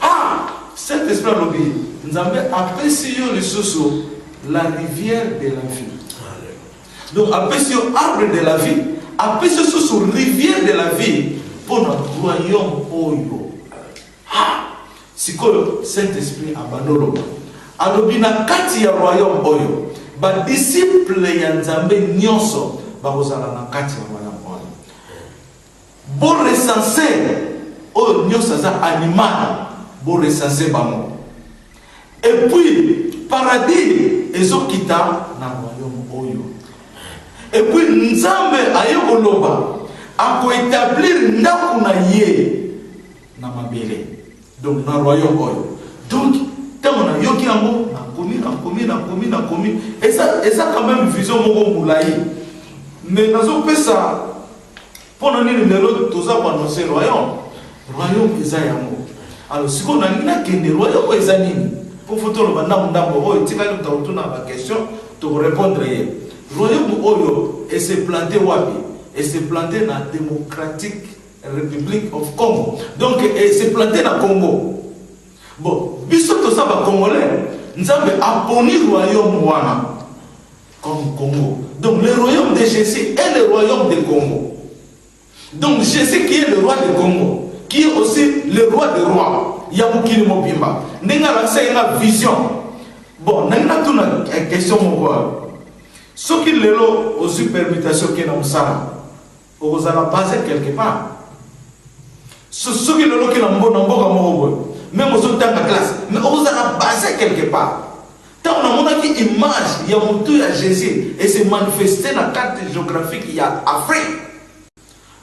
Speaker 2: Ah! Saint Esprit alobi, Nzambe apesi yo lisusu la rivière de la vie. Donc apesi yo arbre de la vie, apesi yo susu rivière de la vie mpo na royaume oyo. Ah! Sikoyo Saint Esprit abandi oloba. Alobi na kati ya royaume oyo, ba disciples ya Nzambe nyonso bakozala na kati ya royaume oyo. Bo recenser oyo nionso aza animal bo recenser bango et puis paradis ezo kita na royaume oyo et puis nzambe aye koloba ako etablir ndaku na ye na mabele donc na royaume oyo donc tango nayoki yango nakomi nakomi nakomi nakomi eza eza quand même vision moko molayi mais nazopesa Pona nini lelo toza ko annoncer royaume? Royaume eza yango. Alors sikoyo nalingi nakende royaume oyo eza nini? Po faut toloba ndambo ndambo oyo etikali moto akotuna ba question toko repondre ye. Royaume oyo e se planter wapi? E se planter na Democratic Republic of Congo. Donc e se planter na Congo. Bon, biso toza ba Congolais, Nzambe aponi royaume wana. Comme Congo. Donc le royaume de Jesus est le royaume de Congo. Donc Jesus qui est le roi de Congo, qui est aussi le roi des rois ya mokili mobimba. Ndenge alakisaki nga vision. Bon, ndenge natuna question moko awa. Soki lelo ozwi permutation okende na mosala, okozala base quelque part. Soki lelo oke na mboka moko boye, meme ozotanga classe, mais okozala base quelque part. Tango namonaki image ya mutu ya Jesus e se manifester na carte geographique ya Afrique,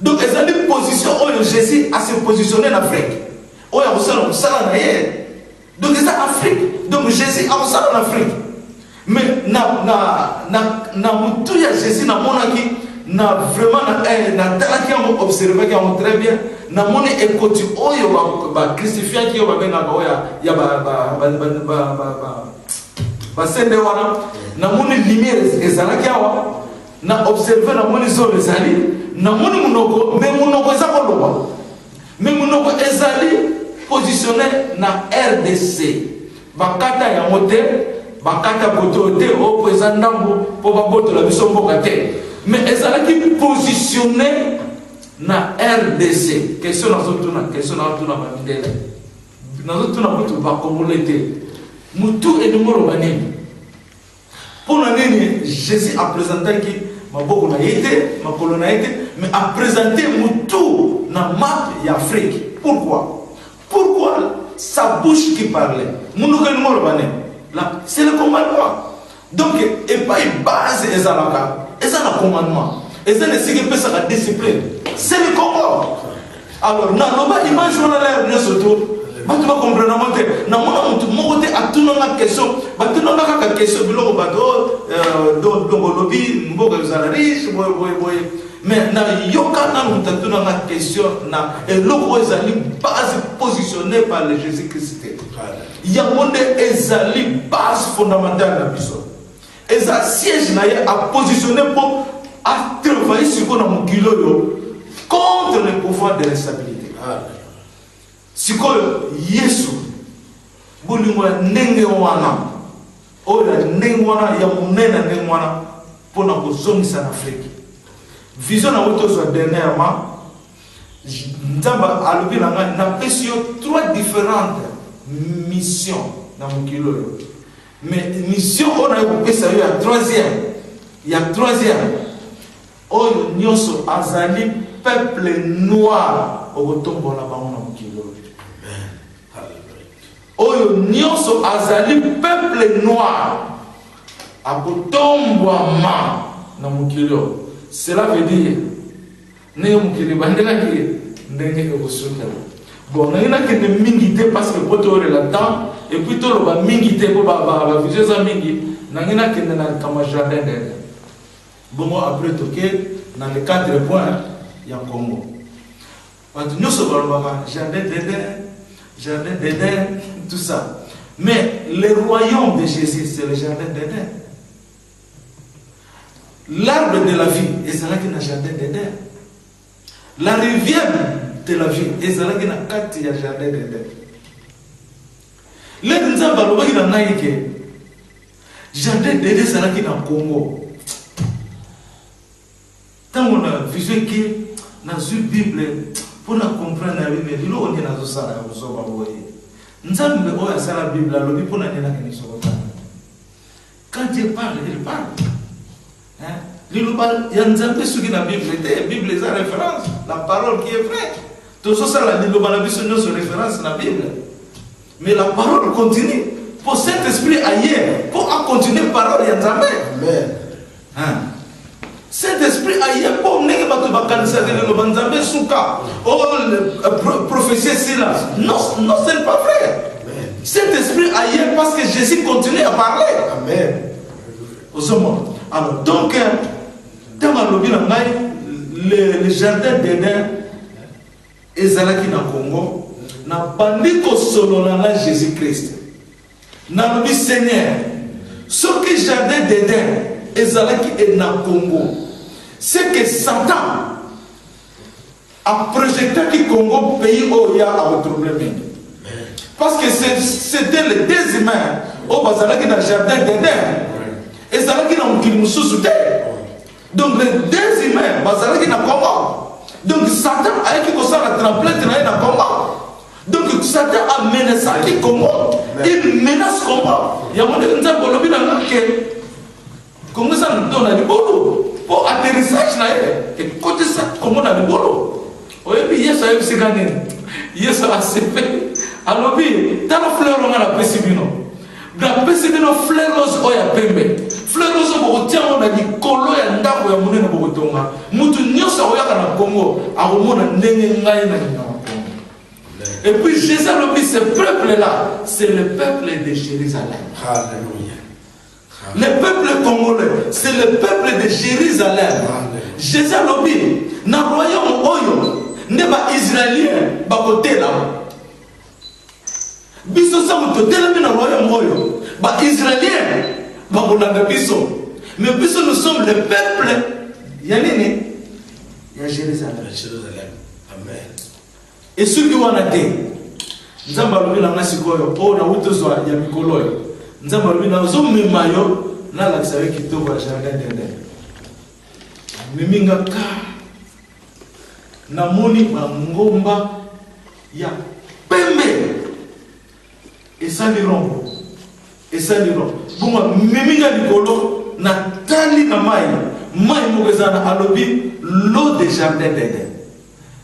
Speaker 2: donc ezali position oyo Jesus a se positionner na Afrique, oyo akosala mosala na ye, donc eza Afrique, donc Jesus akosala na Afrique. Mais na, na, na, na mutu ya Jesus namonaki na vraiment na eh, natalaki yango, observaki yango très bien. Namoni ekoti oyo bacrucifiaki, oyo babengaka oyo ya basende wana. Namoni lumière ezalaki awa. Na observe, namoni zolo ezali, namoni monoko, mais monoko eza koloba, mais monoko ezali positionné na RDC. Bakata yango te, bakata kote oyo te, oyo mpo eza ndambo mpo babotola biso mboka te, mais ezalaki positionné na RDC. Question nazotuna, question nazotuna bamindele, nazotuna kutu bakongole te, mutu elingi oloba nini? Mpo na nini Jésus apresentaki maboko na ye te, makolo na ye te, mais apresente mutu na map ya Afrique? Pourquoi? Pourquoi sa bouche qui parlait? Munoko elingi oloba nini? Là, c'est le commandement. Donc epai base ezalaka, eza na commandement, eza na esika epesaka discipline, c'est le Congo. Alors naloba image wana lere nyonso to bato bacomprendre yango te. Namona motu moko te atunanga question, batunanga kaka question biloko bato donc olobi mboka ezala riche boye boye boye, mais nayoka nanu moto atunanga question na eloko oyo ezali base positionné par le Jésus Christ te. Yango nde ezali base fondamentale na biso, eza siège na ye apositionne mpo atravaille sikoyo na mokili oyo contre le pouvoir de l'instabilité. Sikoyo Yesu, bolingo ya ndenge wana, oyo ya ndenge wana, ya monene ya ndenge wana, mpona kozongisa na Afrique vision nango tozwa dernièrement. Nzambe alobi na ngai: napesi yo trois différentes missions na mokili oyo, mais mission oyo naye kopesa yo ya troisième, ya troisième, oyo nyonso azali peuple noir, okotombola bango na mokili oyo. Oyo nyonso azali peuple noir akotombwama na mokili oyo. Cela veut dire ndenge mokili ebandelaki, ndenge ekosukela. Bon, ndenge nakende mingi te, parce que po toyolela temps et puis toloba mingi te, mpo bavision eza mingi. Nange nakende na likambo ya jardin d'Eden. Bongo après toke na les quatre points ya Congo. Bato nyonso balobaka jardin d'Eden, jardin d'Eden, tout ça, mais le royaume de Jésus, c'est le jardin d'Eden. L'arbre de la vie ezalaki na jardin d'Eden, la rivière de la vie ezalaki na kati ya jardin d'Eden. Leki, Nzambe alobaki na ngai ke jardin d'Eden ezalaki na Congo. Ntango na vision eke, nazwi Bible mpo na comprendre na bible biloko nde nazosala ya kozoba boye. Nzambe oyo asala Bible alobi, mpo na nini nakende sokotana? Quand Dieu parle, il parle, hein? Liloba ya Nzambe soki na Bible te, Bible eza référence, la parole qui est vraie. Tozosala liloba na biso nyonso référence na Bible, mais la parole continue po Saint Esprit aye mpo acontinue parole ya Nzambe.
Speaker 1: Amen.
Speaker 2: Hein? Saint Esprit aye mpo ndenge bato bakanisaka liloba Nzambe suka oyo, prophétie esila. Non, non, ce n'est pas vrai.
Speaker 1: Amen.
Speaker 2: Saint Esprit aye parce que Jésus continue à parler.
Speaker 1: Amen.
Speaker 2: Ozomona? Alors donc, ntango alobi na ngai le jardin d'Eden ezalaki na Congo, nabandi kosolola na Jésus Christ. Nalobi: Seigneur, soki jardin d'Eden ezalaki e na Congo, c'est que Satan aprojetaki Congo pays oyo ya akotrouble mingi, parce que c'était les deux humains oyo bazalaki na jardin d'Eden, ezalaki na mokili mosusu te. Donc les deux humains bazalaki na Congo. Donc Satan ayaki kosala tremplin na ye na Congo. Donc Satan amenaçaki Congo, il menace Congo. Yango ndenge Nzambe olobi na nga ke Congo eza to na libulu, mpo atterrissage na ye ekotisa Congo na libulu. Oyebi Yesu ayebisika nini? Yesu asepeli, alobi: tala fleur nga napesi bino, napesi bino fleur rose oyo ya pembe. Fleur rose bokotia yango na likolo ya ndako ya monene bokotonga. Mutu nyonso akoyaka na Congo akomona ndenge ngai nalingaka Congo. Et puis Jésus alobi: ce peuple là, c'est le peuple de Jérusalem.
Speaker 1: Alléluia.
Speaker 2: Le peuple congolais, c'est le peuple de Jérusalem.
Speaker 1: Amen.
Speaker 2: Jésus alobi na royaume oyo nde baisraélien bakotelama. Biso sango totelami na royaume oyo, baisraélien bakolanda biso, mais biso nous sommes le peuple ya nini? Ya Jérusalem.
Speaker 1: Jérusalem. Amen.
Speaker 2: Esuki wana te. Nzambe alobi na nga sikoyo, oyo nauti ozwa ya mikolo oyo, Nzambe alobi nazomema yo, nalakisa yo kitoko ya jardin d'Eden. Amemi nga ka namoni bangomba ya pembe esali rombo, esali rombo. Bongo amemi nga likolo, natali na mai, mai moko eza na, alobi l'eau de jardin d'Eden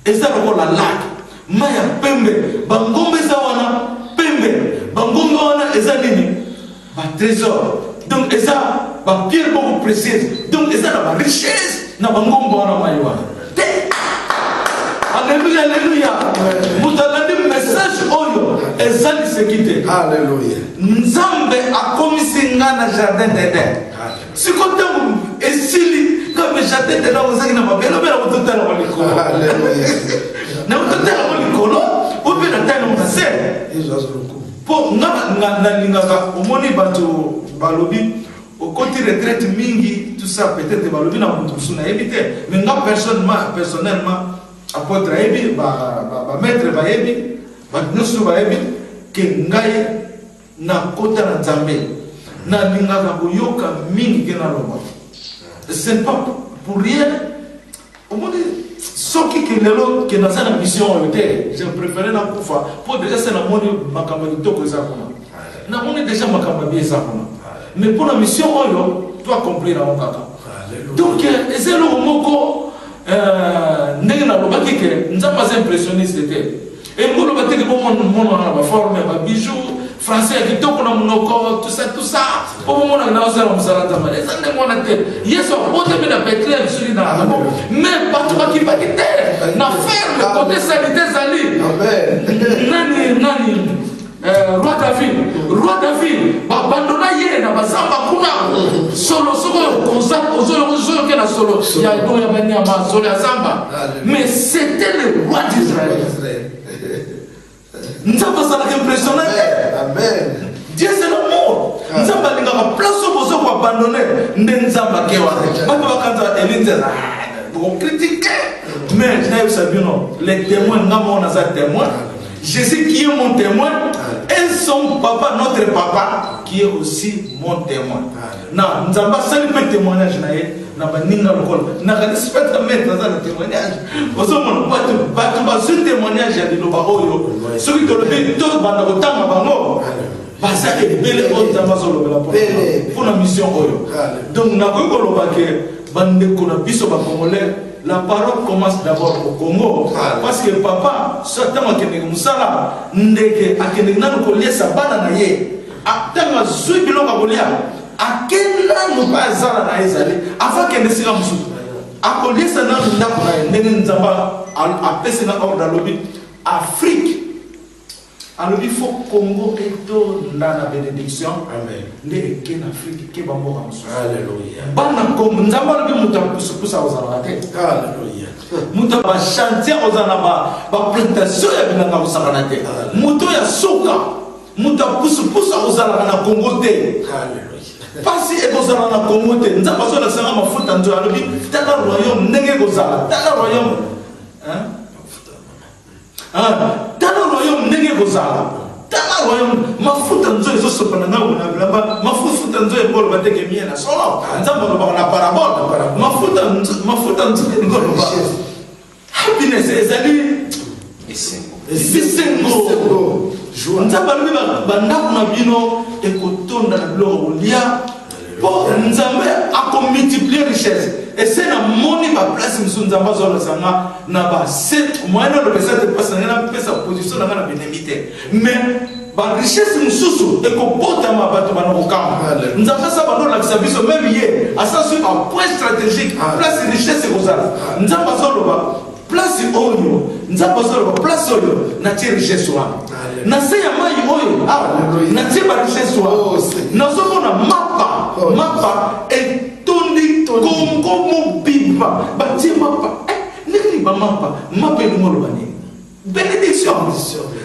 Speaker 2: eza lokola lac, mai ya pembe, bangomba eza wana pembe. Bangomba wana eza nini? Batrésor. Donc eza bapierre moko précieuse. Donc eza na barichesse na bangomba wana, mai wana te. Alleluya, alleluya! Moto alandi message oyo eza liseki te.
Speaker 1: Alleluya.
Speaker 2: Nzambe akomisi nga na jardin d'Eden. Siko ntango esili kambe jardin d'Eden ozalaki na mabele, obela kototala ngo likolo.
Speaker 1: Alleluya.
Speaker 2: Na kototala ngo likolo, ope na tali ngo na se.
Speaker 1: Yesu azwa lokumu.
Speaker 2: Mpo nga nalingaka, omoni bato balobi okoti retraite mingi, tout ça, peut-être balobi na moto mosusu, nayebi te, mais nga personnellement, apôtre ayebi, bamaître bayebi, bato nyonso bayebi ke ngai nakota na Nzambe, nalingaka koyoka mingi ke naloba. Ce n'est pas pour rien. Omoni, soki ke lelo ke naza na mission oyo te, je préféré nakufa, mpo déjà se namoni makambo ya kitoko eza kuna, namoni déjà makambo ya bien eza kuna, mais mpo na mission oyo to accomplir yango kaka. Donc eza eloko moko ndenge nalobaki ke Nzambe aza impressionniste te. Elingi oloba teke bomonana na baforme ya babijou français ya kitoko na monoko, tout ça, tout ça, mpo bomonaka na osala mosala Nzambe. Eza ndenge wana te. Yesu abotami na Bethlehem soki na, mais bato bakipaki te na ferme kote salite ezali.
Speaker 1: Amen.
Speaker 2: Nani, roi David, roi David babandona ye na bazamba kuna, solo soko ozoyoke na solo ya ya banyama, solo ya zamba, mais c'était le roi d'Israël.
Speaker 1: Israël.
Speaker 2: Nzambe azalaka impressionnant te.
Speaker 1: Amen.
Speaker 2: Dieu, c'est l'amour. Nzambe alingaka place oyo bozo koabandonne nde Nzambe ake wana. Bato bakanza eli nzela bokokritike, mais nayebisa bino, les témoins, nga moko naza témoin. Jésus qui est mon témoin et son papa, notre papa, qui est aussi mon témoin. Na Nzambe asali mpe témoignage na ye na baninga lokola nakanisi mpe ata maître aza na témoignage. Ozomona bato bazwi témoignage ya liloba oyo. Soki tolobi tobanda kotanga bango, baza ebele oyo Nzambe azolobela mpona mission oyo. Donc nakoki koloba ke bandeko na biso bacongolais, la parole commence d'abord au Congo, parce que papa so ntango akendeke mosala, ndeke akendeke nano koliesa bana na ye. Ntango azwi biloko ya kolia, ake nanu mpe azala na ye ezali afa akende esika mosusu, akoliesa nanu ndako na ye. Ndenge Nzambe apesi na ordre, alobi Afrique, alobi fo Congo etonda na bénédiction.
Speaker 1: Amen.
Speaker 2: Nde eke na Afrique, ke bamboka mosusu.
Speaker 1: Alléluia.
Speaker 2: Bana Congo, Nzambe alobi moto apusupusa kozalaka te.
Speaker 1: Alléluia.
Speaker 2: Moto ya bachantier kozala na baplantation ya bilanga kosakana te. Moto ya suka, moto ya pusupusu akozalaka na Congo te.
Speaker 1: Alléluia.
Speaker 2: Pasi ekozala na Congo te. Nzambe azolakisanga mafuta nzoyo, alobi tala royaume ndenge ekozala, tala royaume. Hein? Ah, tala royaume ndenge ekozala, tala royaume. Mafuta nzoyo ezosopa na ngambo na bilamba. Mafuta nzoyo ekoloba teke mie na solo. Nzambe alobaka na parabole. Mafuta nzoyo elingi oloba happiness, ezali
Speaker 3: esengo.
Speaker 2: Esengo.
Speaker 1: Esengo. Joie.
Speaker 2: Nzambe alobi bandako na bino ekotonda na biloko kolia, mpo Nzambe akomultiplie richesse. Ese namoni baplace mosusu Nzambe azolakisa nga na base moyen aloba eza te, mpasi na ngai napesa position na ngai na benemi te, mais barichesse mosusu ekobotama, bato bana kokamba.
Speaker 1: Alléluia.
Speaker 2: Nzambe asa bando olakisa biso, même ye asa zwi bapoint stratégique, place richesse ekozala. Nzambe azoloba place oyo, Nzambe azoloba place oyo natie richesse wana.
Speaker 1: Alléluia.
Speaker 2: Na se ya mai oyo awa
Speaker 1: Alléluia.
Speaker 2: natie barichesse wana.
Speaker 1: Oh, Seigneur.
Speaker 2: Nazomona mapa.
Speaker 1: Oh,
Speaker 2: Mapa etondi Kongo mobimba. lipa, batie mapa. Eh, ndenge nini bamapa? Mapa elingi oloba nini? Benediction.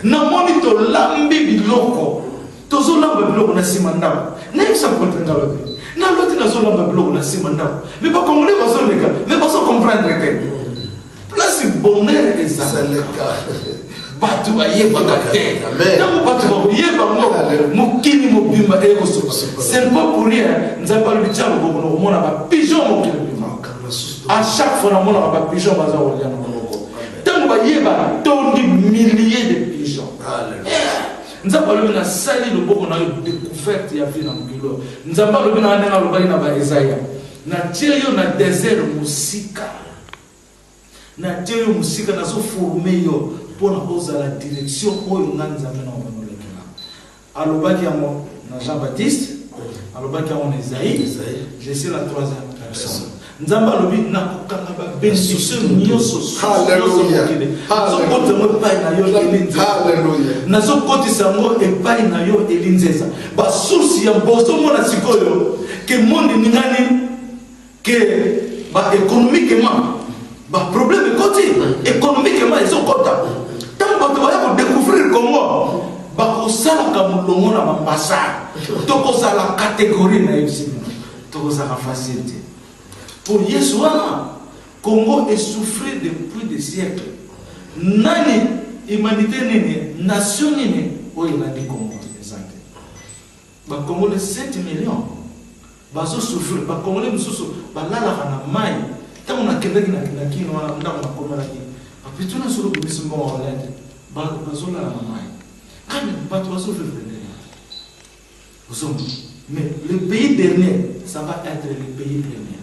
Speaker 2: Namoni tolambi biloko, tozolamba biloko na nsima ndako. Nayebisa apôtre nga lobi, naloti nazolamba biloko na nsima ndako, mais bacongolais bazoleka, mais bazocomprendre te. Place bonheur ezalaka, bato bayebaka te. Ntango bato bakoyeba ngo, mokili mobimba ekosopa. C'est pas pour rien Nzambe alobi tia loboko na komona bapigeon mokili mobimba. À chaque fois namonaka bapigeon baza kolia na maboko. Ntango bayeba tondi milliers de pigeons. Nzambe alobi nasali loboko na yo découverte ya vie na mokili oyo. Nzambe alobi na ndenge alobaki na baEsaïe, natie yo na désert mosika, natie yo mosika, nazoforme yo mpona ozala direction oyo nga Nzambe na obanolekela. Alobaki yango na Jean Baptiste, alobaki yango na Esaïe. Je suis la troisième personne. Nzambe alobi nakokanga babénédiction nyonso mokili, nazokotisa yango epai na yo Eli Nzeza, nazokotisa yango epai na yo Eli Nzeza. Basource ya bozomona sikoyo ke monde ningani ke baéconomiquement baproblème ekoti, économiquement ezokota. Ntango bato baya kodécouvrir Congo, bakosalaka molongo na baambassade. Tokozala catégorie na yebisi bino, tokozala facile te. Po Yesu wana, Congo esouffrir depuis des siècles. Nani, humanité nini, nation nini oyo elandi Congo? Eza te. Bacongolais 7 millions bazosouffrir. Bacongolais mosusu balalaka na mai. Ntango nakendaki na Kino wana, ndako nakomelaki bapetuna solo bimisi mbongo kolia te, bazolala na mai kani, bato bazovivre ndenge ozomona. Mais le pays dernier, ça va être le pays premier,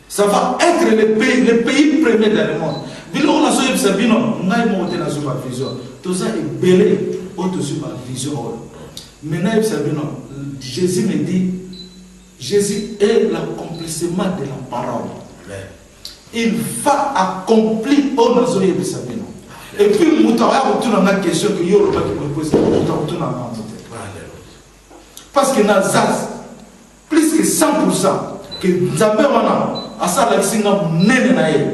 Speaker 2: ça va être le pays premier dans le monde. Biloko nazoyebisa bino, ngai moko te nazwi bavision, toza ebele oyo tozwi bavision oyo. Mais nayebisa bino, Jésus me dit, Jésus est l'accomplissement de la parole. Il va accomplir oyo nazoyebisa bino. Et puis moto akoya kotuna nga question ke yo olobaki boye, moto akotuna nga yango te, parce que naza plus que 100 ke Nzambe wana asalakisi nga monene na ye,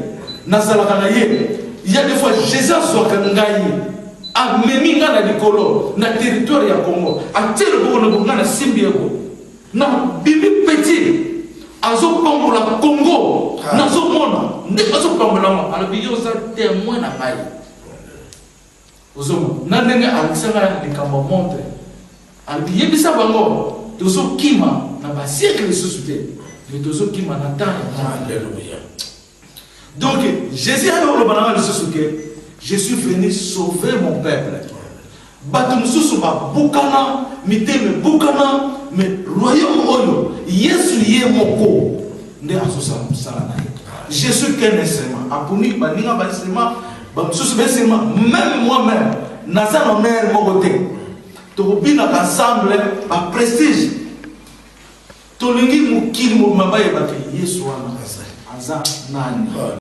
Speaker 2: nazalaka na ye. Ya des fois Jésus azwaka ngai, amemi nga na likolo na territoire ya Congo, atie loboko na ngai, nasimbi yeko na bimi petit, azopambola Congo. Nazomona ndenge azopambola ngo, alobi yo oza témoin na ngai. Ozomona na ndenge alakisanga likambo ya montre, alobi yebisa bango tozokima na basiècle lisusu te, mais tozokima na temps ya.
Speaker 1: Alléluia.
Speaker 2: Donc Jésus ayi oloba na nga lisusu ke je suis venu sauver mon peuple. Bato mosusu babukana mitema ebukana, mais royaume oyo Yesu ye moko nde azosala mosala na ye. Je suis qu'un instrument. Aponi baninga bainstrument, bamosusu bainstrument, même moi-même naza na honneur moko te. Tokobinaka ensemble baprestige. Tolingi mokili mobima bayebaka Yesu wana aza nani.